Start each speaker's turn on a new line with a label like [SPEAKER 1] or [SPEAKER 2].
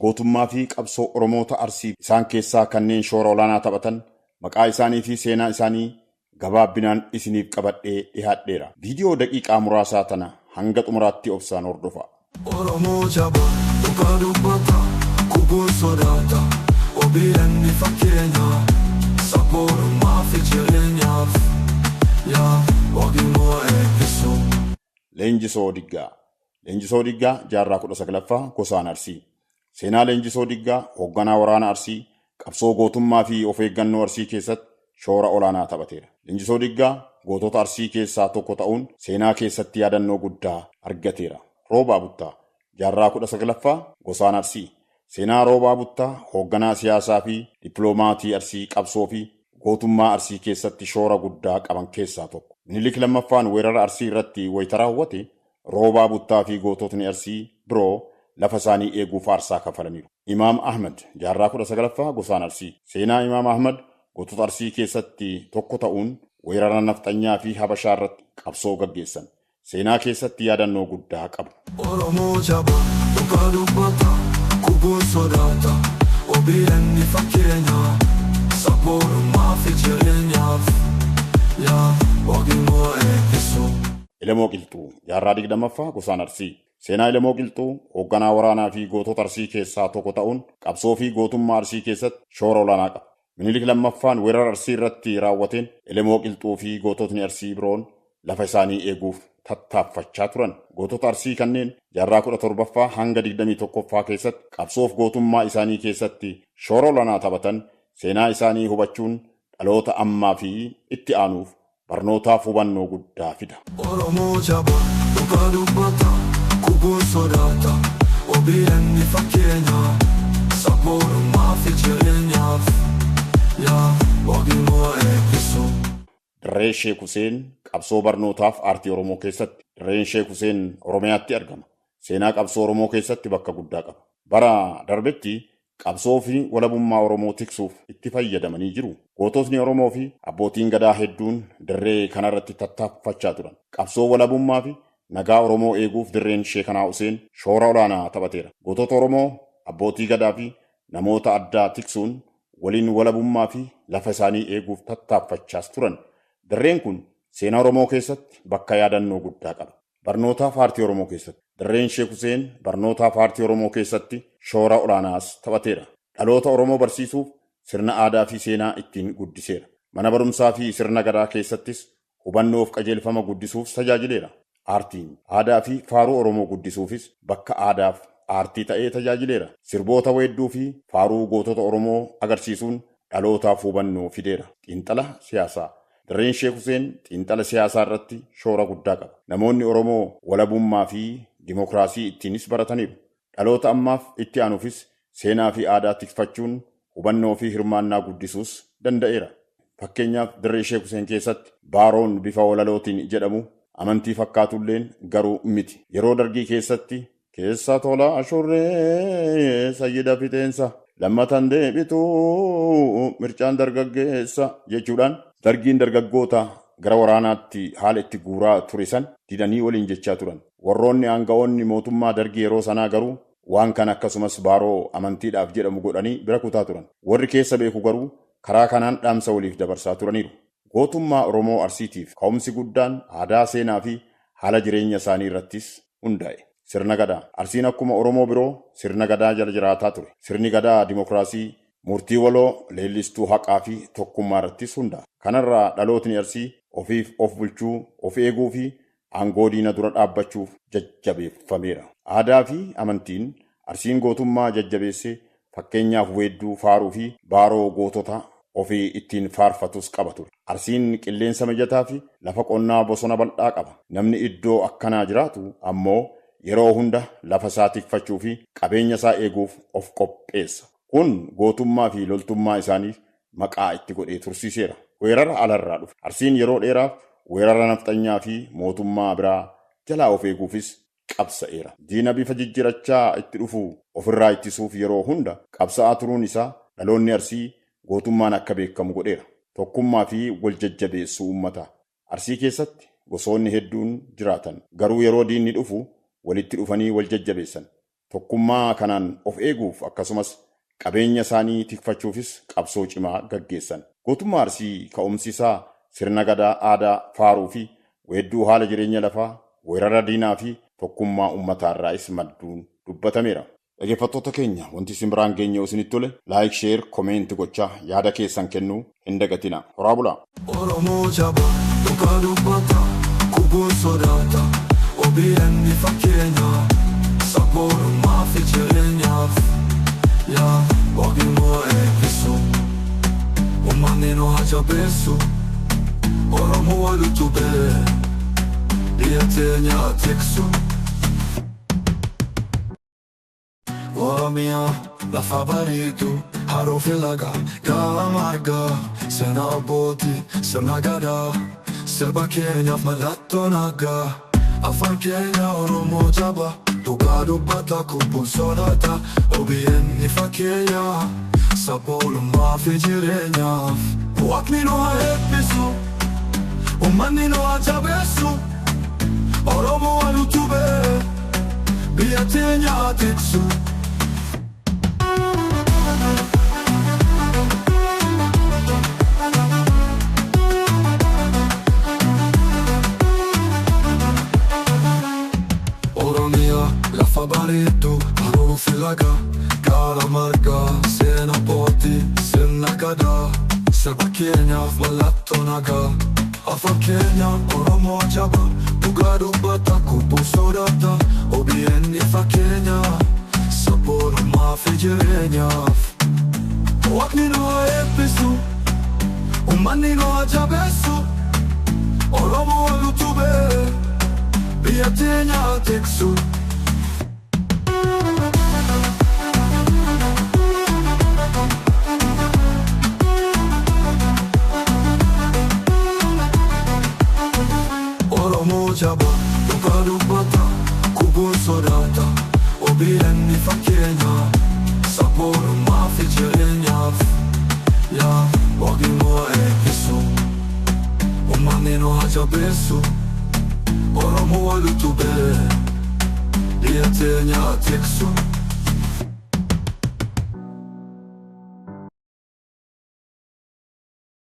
[SPEAKER 1] Gootummaa fi qabsoo Oromoota Arsii isaan keessaa kanneen shoora olaanaa taphatan maqaa isaanii fi seenaa isaanii gabaabbinaan isiniif qabadhee dhiyaadheera. Viidiyoo daqiiqaa muraasaa tana hanga xumuraatti obsaan hordofaa.
[SPEAKER 2] Oromoo jabaa dhugaa dubbata kubuun sodaata OBN fakkeenya sabboonummaa fi jireenyaaf yaa Waaqni eebbisu.
[SPEAKER 1] Leenjisoo Diggaa. Leenjisoo Diggaa jaarraa 19ffaa gosaan Arsii. Seenaa Leenjisoo Diggaa hoogganaa waraana Arsii qabsoo gootummaa fi of eeggannoo Arsii keessatti shoora olaanaa taphateera. Leenjisoo Diggaa gootota Arsii keessaa tokko ta'uun seenaa keessatti yaadannoo guddaa argateera. Roobaa Buttaa jaarraa 19ffaa gosaan Arsii. Seenaa Roobaa Buttaa hoogganaa siyaasaa fi dippiloomaattii Arsii qabsoo fi gootummaa Arsii keessatti shoora guddaa qaban keessaa tokko. Minilik lammaffaan weerara Arsii irratti wayita raawwate Roobaa Buttaa fi goototni Arsii biroo lafa isaanii eeguuf aarsaa kafalaniiru. Imaam Ahmad jaarraa 19ffaa gosaan Arsii. Seenaa Imaam Ahmad gootota Arsii keessatti tokko ta'uun weerara nafxanyaa fi Habashaa irratti qabsoo gaggeessan. Seenaa keessatti yaadannoo guddaa qabu.
[SPEAKER 2] Oromoo jabaa dhugaa dubbata kubuun sodaata OBN fakkeenya sabboonummaa fi jireenyaaf yaa Waaqni eebbisu.
[SPEAKER 1] Elemoo Qilxuu jaarraa 20ffaa gosaan Arsii. Seenaa Elemoo Qilxuu hoogganaa waraanaa fi gootota Arsii keessaa tokko ta'uun qabsoo fi gootummaa Arsii keessatti shoora olaanaa qaba. Minilik lammaffaan weerara Arsii irratti raawwateen Elemoo Qilxuu fi goototni Arsii biroon lafa isaanii eeguuf tattaaffachaa turan. Gootota Arsii kanneen jaarraa 17ffaa hanga 21ffaa keessatti qabsoof gootummaa isaanii keessatti shoora olaanaa taphatan seenaa isaanii hubachuun dhaloota ammaa fi itti aanuuf barnootaaf hubannoo guddaa fida.
[SPEAKER 2] Oromoo jabaa dhugaa dubbata kubuun sodaata OBN fakkeenya sabboonummaa fi jireenyaaf yaa Waaqni eebbisu.
[SPEAKER 1] Dirree Sheek Huseen qabsoo barnootaaf aartii Oromoo keessatti. Dirreen Sheek Huseen Oromiyaatti argama. Seenaa qabsoo Oromoo keessatti bakka guddaa qaba. Bara darbetti qabsoo fi walabummaa Oromoo tiksuuf itti fayyadamanii jiru. Goototni Oromoo fi abbootiin gadaa hedduun dirree kanarratti tattaaffachaa turan. Qabsoo walabummaa fi nagaa Oromoo eeguuf dirreen Sheekanaa Huseen shoora olaanaa taphateera. Gootota Oromoo abbootii gadaa fi namoota addaa tiksuun waliin walabummaa fi lafa isaanii eeguuf tattaaffachaas turan. Dirreen kun seenaa Oromoo keessatti bakka yaadannoo guddaa qaba. Barnootaaf aartii Oromoo keessatti. Dirreen Sheek Huseen barnootaaf aartii Oromoo keessatti shoora olaanaas taphateera. Dhaloota Oromoo barsiisuuf sirna aadaa fi seenaa ittiin guddiseera. Mana barumsaa fi sirna gadaa keessattis hubannoof qajeelfama guddisuuf tajaajileera. Aartiin aadaa fi faaruu Oromoo guddisuufis bakka aadaaf aartii ta'ee tajaajileera. Sirboota weedduu fi faaruu gootota Oromoo agarsiisuun dhalootaaf hubannoo fideera. Xiinxala siyaasaa. Dirreen Sheek Huseen xiinxala siyaasaa irratti shoora guddaa qaba. Namoonni Oromoo walabummaa fi dimookiraasii ittiinis barataniiru. Dhaloota ammaaf itti aanuufis seenaa fi aadaa tikfachuun hubannoo fi hirmaannaa guddisuus danda'eera. Fakkeenyaaf dirree Sheek Huseen keessatti baaroon bifa walalootiin jedhamu amantii fakkaatulleen garuu miti. Yeroo dargii keessatti keessa tola ashurree sayyida fixeensa lammatan deebituu mircaan dargaggeessa jechuudhaan dargiin dargaggoota gara waraanaatti haala itti guuraa ture san didanii waliin jechaa turan. Warroonni aanga'oonni mootummaa dargii yeroo sanaa garuu waan kana akkasumas baaroo amantiidhaaf jedhamu godhanii bira kutaa turan. Warri keessa beeku garuu karaa kanaan dhaamsa waliif dabarsaa turaniiru. Gootummaa Oromoo Arsiitiif ka'umsi guddaan aadaa seenaa fi haala jireenya isaanii irrattis hundaa'e. Sirna gadaa. Arsiin akkuma Oromoo biroo sirna gadaa jala jiraataa ture. Sirni gadaa dimookiraasii murtii waloo leellistuu haqaa fi tokkummaa irrattis hundaa'a. Kanarraa dhalootni Arsii ofiif of bulchuu, of eeguu fi aangoo diina dura dhaabbachuuf jajjabeeffameera. Aadaa fi amantiin Arsiin gootummaa jajjabeessee fakkeenyaaf weedduu faaruu fi baaroo gootota ofii ittiin faarfatus qaba ture. Arsiin qilleensa mijataa fi lafa qonnaa bosona bal'aa qaba. Namni iddoo akkanaa jiraatu ammoo yeroo hunda lafa isaa tikfachuu fi qabeenya isaa eeguuf of qopheessa. Kun gootummaa fi loltummaa isaaniif maqaa itti godhee tursiiseera. Weerara alarraa dhufe. Arsiin yeroo dheeraaf weerara nafxanyaa fi mootummaa biraa jalaa of eeguufis qabsa'eera. Diina bifa jijjiirachaa itti dhufu ofirraa ittisuuf yeroo hunda qabsa'aa turuun isaa dhaloonni Arsii gootummaan akka beekamu godheera. Tokkummaa fi wal jajjabeessuu uummataa. Arsii keessatti gosoonni hedduun jiraatan. Garuu yeroo diinni dhufu walitti dhufanii wal jajjabeessan. Tokkummaa kanaan of eeguuf akkasumas qabeenya isaanii tikfachuufis qabsoo cimaa gaggeessan. Gootummaa Arsii ka'umsi isaa sirna gadaa aadaa faaruu fi weedduu haala jireenya lafaa, weerara diinaa fi tokkummaa uummataarraas madduun dubbatameera. Dhaggeeffattoota keenya, wanti isin biraan geenye isinitti tole, like, share, comment gochaa yaada keessan kennuu hin dagatina. Horaa bulaa.
[SPEAKER 2] Oromoo jabaa, dhugaa dubbata, kubuun sodaata, OBN fakkeenya, sabboonummaa fi jireenyaaf. Yaa Waaqni nu haa eebbisu, uummanni nu haa jabeessu, Oromoo wal utubee, biyya teenya haa tiksu. Oromiyaa lafa bareedu, haroo fi laga gaara margaa, seenaa abbootii, sirna gadaa, sirba keenyaaf mallattoo nagaa. Afaan keenya, Oromoo jabaa, dhugaa dubbata, kubbuun sodaata, OBN fakkeenya, sabboonummaa fi jireenyaaf. Waaqni nu haa eebbisu, uummanni nu haa jabeessu, Oromoo wal utubee, biyya teenya haa tiksu. Oromiyaa lafa bareedu, haroo fi laga gaara margaa, seenaa abbootii, sirna gadaa, sirba keenyaaf mallattoo nagaa. Afaan keenya, Oromoo jabaa, dhugaa dubbata, kubbuu sodaata, OBN fakkeenya, sabboonummaa fi jireenyaaf. Waaqni nu haa eebbisu, uummanni nu haa jabeessu, Oromoo wal utubee, biyya teenya haa tiksu. Oromoo jabaa, dhugaa dubbata, kubuun sodaata, OBN fakkeenya, sabboonummaa fi jireenyaaf. Yaa Waaqni nu haa eebbisu, uummanni nu haa jabeessu, Oromoo wal utubee, biyya teenya haa tiksu.